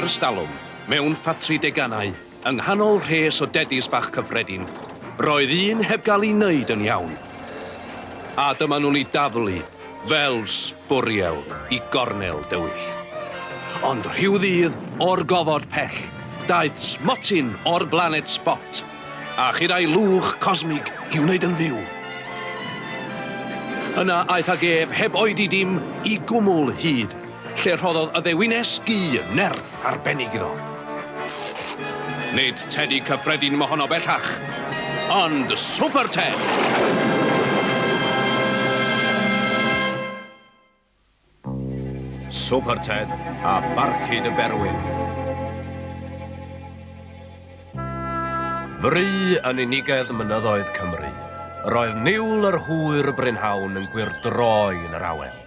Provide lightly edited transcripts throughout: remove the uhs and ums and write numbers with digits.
Ers talwm, mewn ffatri deganau, yng nghanol rhes o dedis bach cyffredin, roedd un heb gael ei wneud yn iawn. A dyma nhw'n ei daflu fel sbwriel i gornel dywyll. Ond rhyw ddydd, o'r gofod pell, daeth smotyn o'r blaned Spot, a chyda'i lwch cosmig i'w wneud yn fyw. Yna aeth ag ef, heb oedi dim, i gwmwl hud, lle rhoddodd y ddewines gu nerth arbennig iddo. Nid tedi cyffredin mohono bellach, ond Super Ted! Super Ted a Barcud y Berwyn. Fry yn unigedd mynyddoedd Cymru, roedd niwl yr hwyr y brynhawn yn gwyrdroi yn yr awel.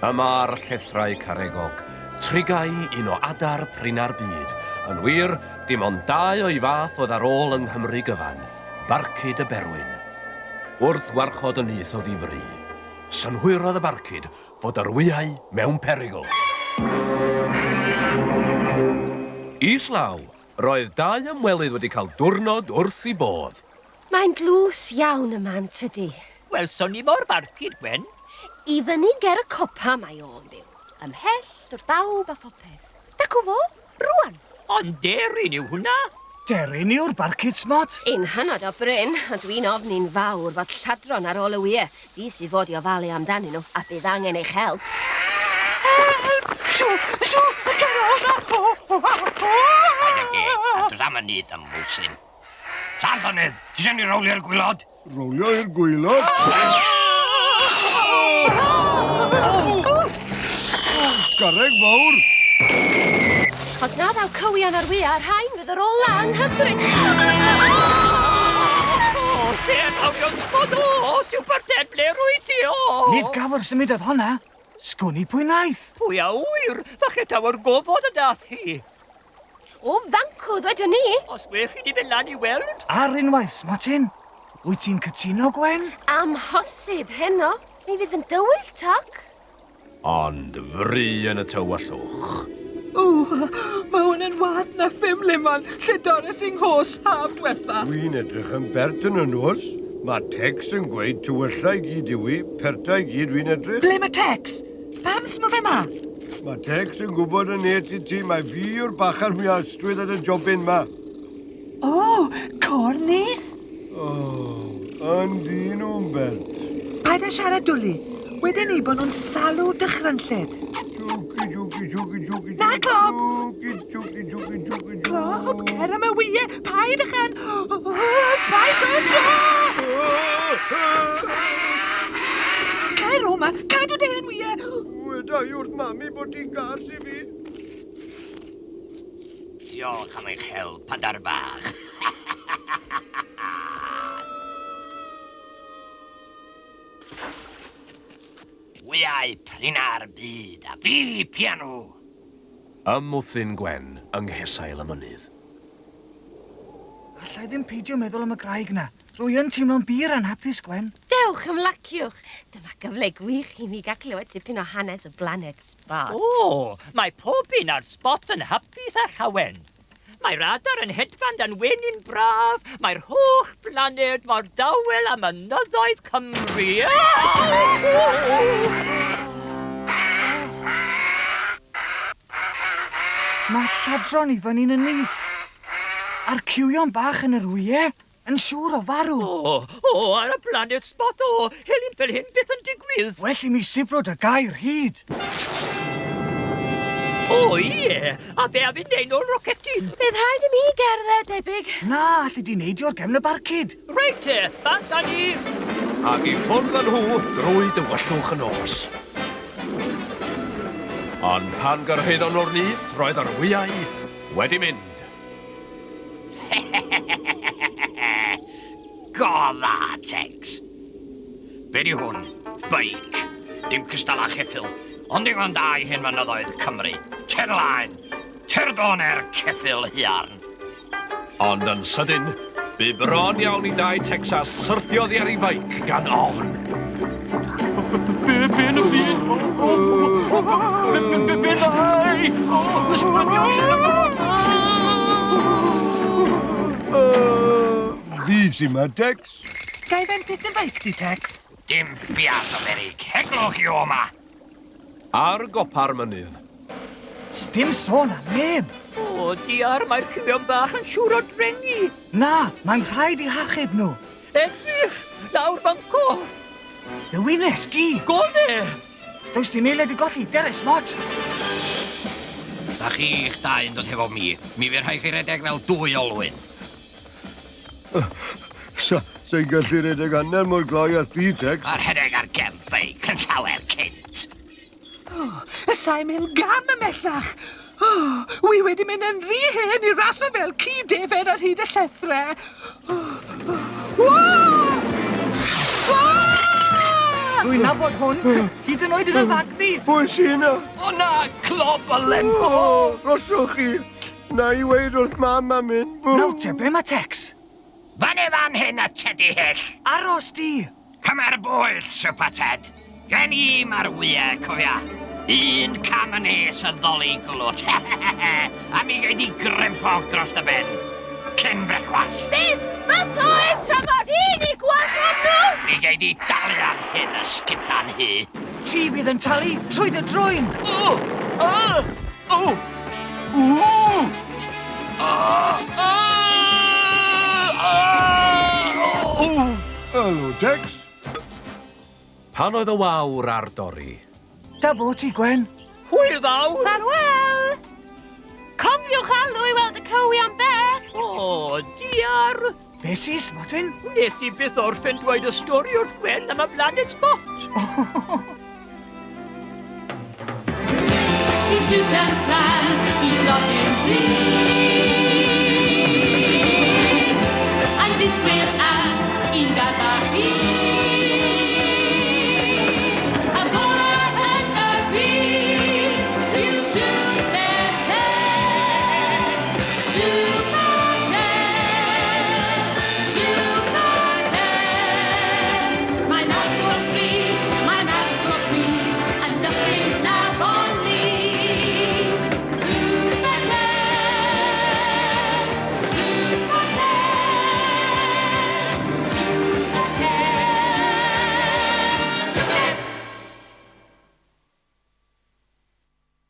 Yma ar llethrau caregog, trigai un o adar prina'r byd. Yn wir, dim ond dau o'i fath oedd ar ôl yng Nghymru gyfan, Barcud y Berwyn. Wrth warchod y nyth o ddifri, synhwyrodd y barcud fod yr wyau mewn perygl. Islaw, roedd dau ymwelydd wedi cael diwrnod wrth eu bodd. Mae'n dlws iawn yma, yn tydi? Welson ni mo'r barcud, Gwen. I fyny ger y copa mae o'n byw. Ymhell wrth bawb a phopeth. Dacw fo, rŵan! Ond deryn yw hwnna. Deryn yw'r barcud, Smot. Un hynod o brin, ond dwi'n ofni'n fawr fod lladron ar ôl y wye. Fi sydd fod i ofalu amdanyn nhw, a bydd angen eich help. Help! Shw! Shw! Cer o 'ma! O! O! O! Paid ag e, a dos am y nyth am Wilson. Sal llonydd, ti eisiau ni rowlio i'r gwylod? Rowlio i'r gwylod? Garreg fawr! Os na ddaw cywion ar wya, rhain fydd yr ola yng Nghymru. O, sêr mawrion Spot, o, Super Ted, ble rwyt ti, o? Nid gafr symudodd honna. Sgwn i pwy wnaeth. Pwy a ŵyr, falle taw o'r gofod y dath hi. O fancw, ddwedwn ni. Os well i ni fynd lan i weld. Ar unwaith, Smotyn. Wyt ti'n cytuno, Gwen? Amhosib heno. Mi fydd yn dywyll toc. Ond fry yn y tywyllwch. O, mae hwn yn wath na ffim limon lle dorres i nghos haf dwetha. Dwi'n edrych yn bert yn y nos. Mae Tex yn gweud tywylla i gyd yw i, perta i gyd dwi'n edrych. Ble mae Tex? Pam smo fe 'ma? Mae Tex yn gwybod yn net i ti mai fi yw'r bachan mwya ystwyth ar y jobyn 'ma. O, côr nyth! O, yndyn nhw'n bert. Paid â siarad dwli. Weden i bod nhw'n salw dychrynllyd. Jwci, jwci, jwci, jwci, Na, Clob! Jwci, jwci, jwci, jwci, Clob, cer am y wyau! Paid ychan! Paid â Cer o 'ma! Cadw dy hen wyau! Weda i wrth mami bod ti'n gas i fi. Diolch am eich help, adar bach. Wyau prina'r byd, a fi piano! Ym Mwthyn Gwen, yng nghesail y mynydd. Alla i ddim peidio meddwl am y graig 'na. Rwy yn teimlo'n bur anhapus, Gwen. Dewch, ymlaciwch! Dyma gyfle gwych i mi gael clywed tipyn o hanes y blaned Spot. O, mae pob un ar Spot yn hapus a llawen. Mae'r adar yn hedfan dan wenyn braf, mae'r holl blaned mor dawel â mynyddoedd Cymru. Mae lladron i fyny'n y nyth. A'r cywion bach yn yr wyau yn siŵr o farw. O, o, ar y blaned Spot, o, helynt fel hyn byth yn digwydd. Well i mi sibrwd y gair hud. O, ie, a fe a fi'n neud nôl rocetyn. Bydd rhaid i mi gerdded, debyg. Na, alli di neidio ar gefn y barcud. Reit te, bant â ni. Ac i ffwrdd â nhw drwy dywyllwch y nos. Ond pan gyrhaeddon nhw'r nyth, roedd yr wyau wedi mynd. Go dda, Tex. Be di hwn? Beic. Dim cystal â cheffyl, ond digon da i hen fynyddoedd Cymru. Ter laen! Ter doner ceffyl haearn! Ond yn sydyn, bu bron iawn i Dai Texas syrthio oddi ar ei feic gan ofn. Be, be yn y byd? O, o, o, be, be, be, be ddau? O, ysbrydion lle Fi sy'n ma, Tex. Ga i fenthyg dy feic di, Tex? Dim ffias o berig. Heglwch i o ma. Ar gopa'r mynydd. Sdim sôn am neb. O, diar, mae'r cywion bach yn siŵr o drengi. Na, mae'n rhaid i hachub nhw. Edrych, lawr fanco. Y wynes, gi. Gone! Does dim eiliad i golli, dere, Smot. Da chi'ch dau yn dod hefo mi. Mi fydd rhaid chi redeg fel dwy olwyn. Sa, sa'n gallu redeg hanner mor gloi â thi, Tex. Mae'r rhedeg ar gefn beic yn llawer cynt. Y sa'i mynd gam ymhellach. Oh, wi wedi mynd yn rhy hen i raso fel ci defed ar hyd y llethrau. Oh, oh. Dwi'n nabod hwn, hyd yn oed yn y fagddu. Pwy sy'n yna? O na, clob y lempo! O, roswch chi. Na i weid wrth mam am hyn. Nawr te, ble mae Tex? Fan e fan hyn a Teddy Hyll. Aros di. Cymer bwyll, Super Ted. Gen i mae'r wyau, cofia. Un cam yn nes y ddoli glwt. A mi gei di grempog dros dy ben. Cyn brecwast. Bydd bythoedd tra mod i'n i gwarchod nhw! Mi gei di dalu am hyn ysguthan hi. Ti fydd yn talu trwy dy drwyn. O! O! O! O! O! O! Helo, Tex. Pan oedd y wawr ar dorri, Da bo ti, Gwen. Hwyl fawr! Farwel! Cofiwch alw i weld y cywion bell! O, diar! Be sy, Smotyn? Nes i byth orffen dweud y stori wrth Gwen am y blaned Spot. I siwt ar fan, i blodyn rhydd. A'n disgwyl am un gair bach i. A gorau yn y byd yw Super Ted. Super.